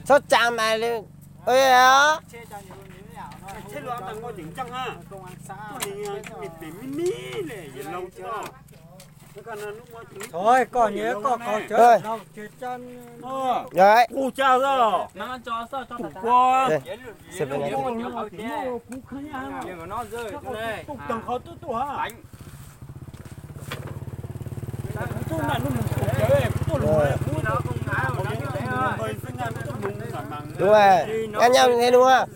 Txhob tsaa mas li, Đúng rồi, ăn nhau như thế đúng không?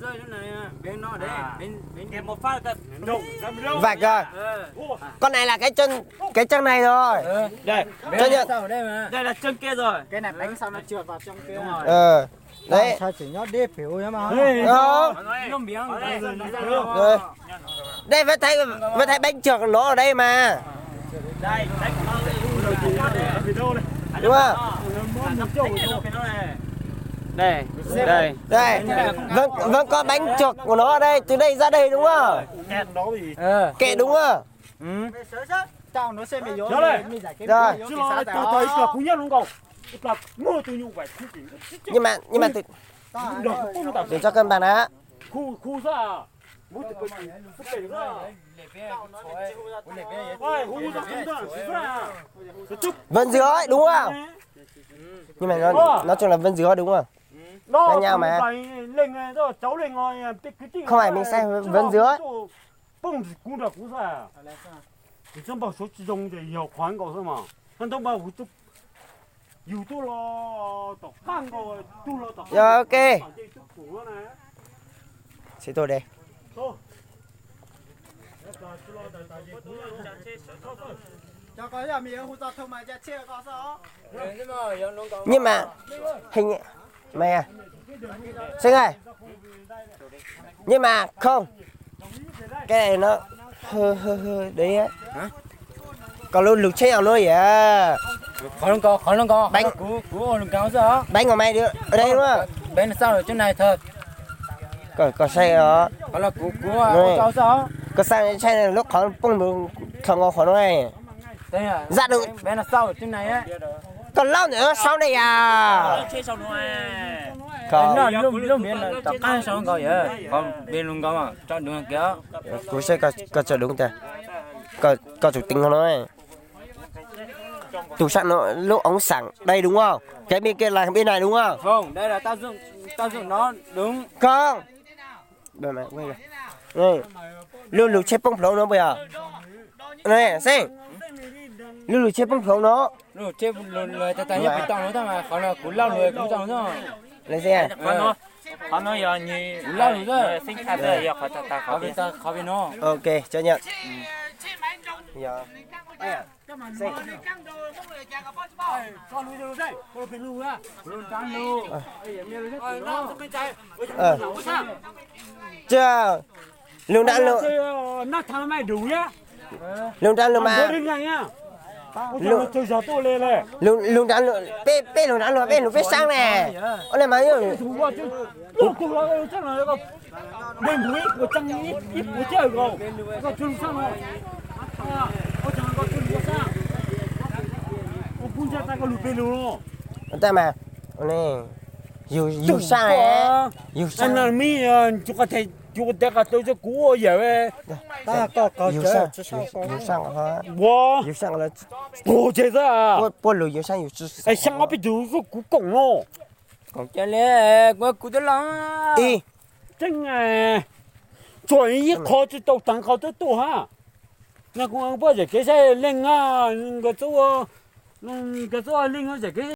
Vậy cơ. Con này là cái chân, cái chân này rồi. Đây, Chấp nhận. Đây là chân kia rồi. Cái này đánh xong nó trượt vào trong kia rồi. Ờ. Đấy. Sao chỉ nhót đít phiu nhá mà. Ờ. Rồi. Đây, với thấy, với thấy bánh trượt nó ở đây mà. Đúng không? Đây, đây. Đây, vẫn, vẫn có bánh trượt của nó ở đây, từ đây ra đây đúng không? Kệ đúng không? Rồi. Nhưng mà, nhưng mà từ, để cho cân bằng đã. Vẫn dưới đúng không? Nhưng mà nó, nói chung là vẫn dưới đúng không? Nó nhau mà. Không phải mình sai, vẫn dưới. Poob kuv nrog kuv xwb. Kuv txawb npaug suav tsis zoo ces yog qhov nkaus xwb mas. Hab ntaub npag kuv txawb, yug tuaj los tom qab nkaus, tug los tom qab. Yog, ok. Xib tuaj de. Nhưng mà hình, mày à, Sinh ơi, nhưng mà không, cái này nó hơi hơi hơi đấy á. Hả? Còn lũ, lũ xe ở nơi vậy à? Khỏi luôn con, khỏi luôn con. Bánh, khỏi, của, của luôn con sao? Bánh của mày đưa ở đây đúng không? Bánh sao ở trên này thật. Còn, còn xe đó. Khỏi là của, của, của cháu sao? Có xe, xe này lúc khỏi pung được, khỏi ngồi khỏi nơi này. Thế à? Dạ được. Bánh sao ở trên này á? Còn lâu nữa sau này à? Không. Nó lúc, lúc miễn là tao cắt sau con vậy. Còn bên luôn con mà, cho đúng kia. Kuv saib koj tso đúng tiag. Koj, koj tsum teev hlo no. Tus sab no lub ống sạc đây đúng không? Cái bên kia là bên này đúng không? Không, đây là tác dụng, tác dụng nó đúng. Không. Lub lub tsheb poob plhuav no puas yog? Xeeb, lub lub tsheb poob plhuav no. Lub tsheb lub lub tau tau nyob pem toj no tab mas qhov no kuv lauj lus kuv tau no. Qhov no, qhov no yog nws kuv lauj lus xeeb tshaj yog qhov tag qhov pem no. Ok, chấp nhận. Lub nrab lub, lub nrab lub mas, lub nrab lub, peb, peb lub nrab lub peb lub peb sab ne. Ua li mas tab mas yus, yus sab ne, yus sab. Yus sab, yus sab, puas lus yus sab yus, xyov ob peb tug kuv koom no. Koom cia li, kuv, kuv twb los. Tseeb, tsuas ib qho tsis tau teev qhov twb tuaj hab. No kuv poj zam kev saib leej, nkawd txawj, nkawd txawj leej zam kev.